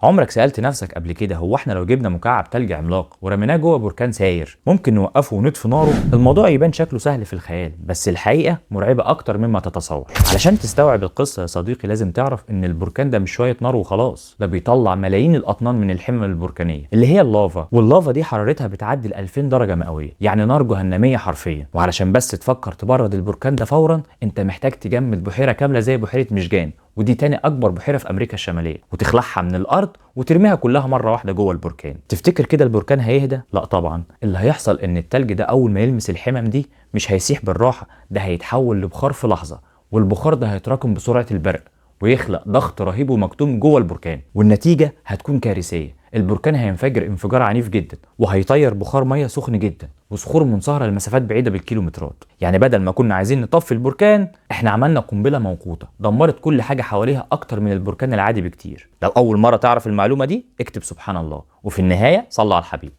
عمرك سألت نفسك قبل كده، هو احنا لو جبنا مكعب تلج عملاق ورميناه جوه بركان ساير ممكن نوقفه ونطفي ناره؟ الموضوع يبان شكله سهل في الخيال، بس الحقيقة مرعبة أكتر مما تتصور. علشان تستوعب القصة يا صديقي لازم تعرف إن البركان ده مش شوية نار وخلاص، ده بيطلع ملايين الأطنان من الحمم البركانية اللي هي اللافا، واللافا دي حرارتها بتعدي ال 2000 درجة مئوية، يعني نار جهنمية حرفيا. وعلشان بس تفكر تبرد البركان ده فورا انت محتاج تجمد بحيرة كاملة زي بحيرة ميشيغان، ودي تاني أكبر بحيرة في أمريكا الشمالية، وتخلعها من الأرض وترميها كلها مرة واحدة جوه البركان. تفتكر كده البركان هيهدى؟ لا طبعا. اللي هيحصل إن التلج ده أول ما يلمس الحمم دي مش هيسيح بالراحة، ده هيتحول لبخار في لحظة، والبخار ده هيتراكم بسرعة البرق ويخلق ضغط رهيب ومكتوم جوه البركان، والنتيجة هتكون كارثية. البركان هينفجر انفجار عنيف جدا، وهيطير بخار مية سخن جدا وصخور منصهره لمسافات بعيدة بالكيلومترات. يعني بدل ما كنا عايزين نطفي البركان، احنا عملنا قنبلة موقوته دمرت كل حاجة حواليها اكتر من البركان العادي بكتير. لو اول مرة تعرف المعلومة دي اكتب سبحان الله، وفي النهاية صلى على الحبيب.